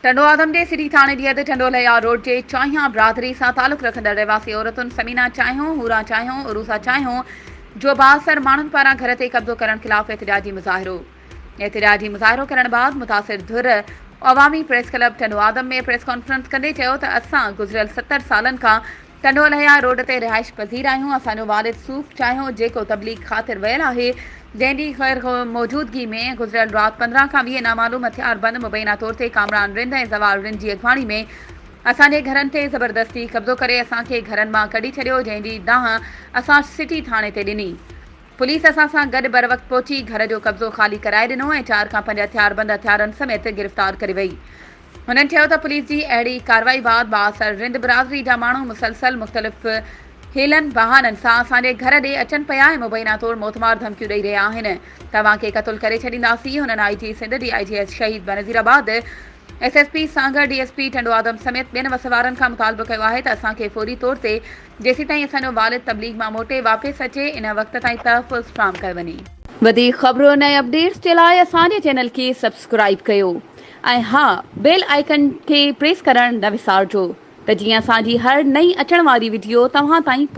ٽنڊوآدم جي سٽي ٿاڻي جي حد ٽنڊولهيار روڊ جي چانهيان برادري سان تعلق رکندڙ رهواسي عورتن ثمينه چانهيو، حوران چانهيو، عروسه چانهيو جو بااثر ماڻهن پاران گهر تي قبضو ڪرڻ خلاف احتجاجي مظاهرو احتجاجي مظاهرو ڪرڻ بعد متاثر ڌر عوامي press club Tando Adam ۾ press conference ڪندي چيو ته اسان گذريل 70 سالن کان ٽنڊو الهيار روڊ تي رهائش پذير آهيون، اسان جو والد صوف چانهيو جيڪو تبليغ خاطر ويل آهي، جنهن جي غير موجودگي ۾ گذريل رات 15 کان 20 نامعلوم هٿياربند مبينا طور تي ڪامران رند ۽ زوال رند جي اڳواڻي ۾ اسان جي گهرن تي زبردستي قبضو ڪري اسان کي گهرن مان ڪڍي ڇڏيو، جنهن جي دانهن اسان سٽي ٿاڻي تي ڏني. پوليس اسان سان گڏ بروقت پهچي گهر جو قبضو خالي ڪرائي ڏنو ۽ چار کان پنج هٿياربند هٿيارن سميت گرفتار ڪري وئي. هنن چيو ته پوليس جي اهڙي ڪارروائي بعد بااثر رند برادري جا ماڻهو مسلسل مختلف حيلن بهانن سان اسان جي گهر ڏي اچن پيا ۽ مبينا طور موتمار ڌمڪيون ڏئي رهيا آهن ته اوهان کي قتل ڪري ڇڏينداسين هنن آء جي سنڌ ڊي I جي شهيد Benazirabad S S P Sanghar D S P Tando Adam سميت ٻين وس وارن کان مطالبو ڪيو آهي ته اسان کي فوري طور تي جيسيتائين اسان جو والد تبليغ مان موٽي واپس اچي ان وقت تائين تحفظ فراهم ڪيو وڃي. وڌيڪ خبرن ۽ اپڊيٽس جي لاء اسان جي چينل کي سبسڪرائيب ڪيو ۽ ها بيل آئيڪن کي پريس ڪرڻ نه وسارجو ته جيئن اسان جي هر نئين اچڻ واري وڊيو توهان تائين.